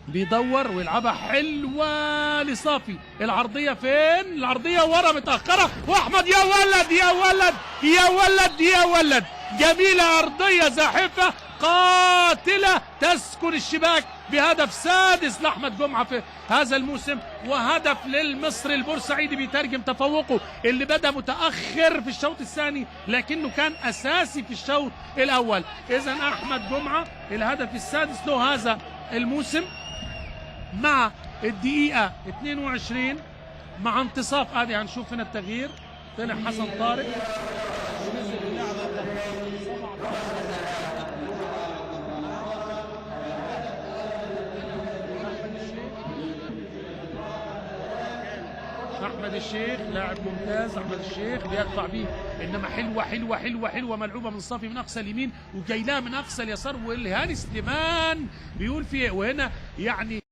بيدور ويلعبها حلوة لصافي، العرضية فين؟ العرضية ورا متاخرة، واحمد يا ولد يا ولد يا ولد يا ولد، جميلة ارضية زاحفه قاتله تسكن الشباك بهدف سادس لاحمد جمعه في هذا الموسم، وهدف للمصري البورسعيدي بيترجم تفوقه اللي بدا متاخر في الشوط الثاني لكنه كان اساسي في الشوط الاول. اذا احمد جمعه الهدف السادس له هذا الموسم مع الدقيقة 22 مع انتصاف. ادي هنشوف هنا التغيير، طلع حسن طارق ونزل اللاعب احمد الشيخ، لاعب ممتاز احمد الشيخ بيدفع بيه، انما حلوة حلوة حلوة حلوة ملعوبه من صافي من اقصى اليمين وجايلها من اقصى اليسار، والهاني سليمان بيقول فيه، وهنا يعني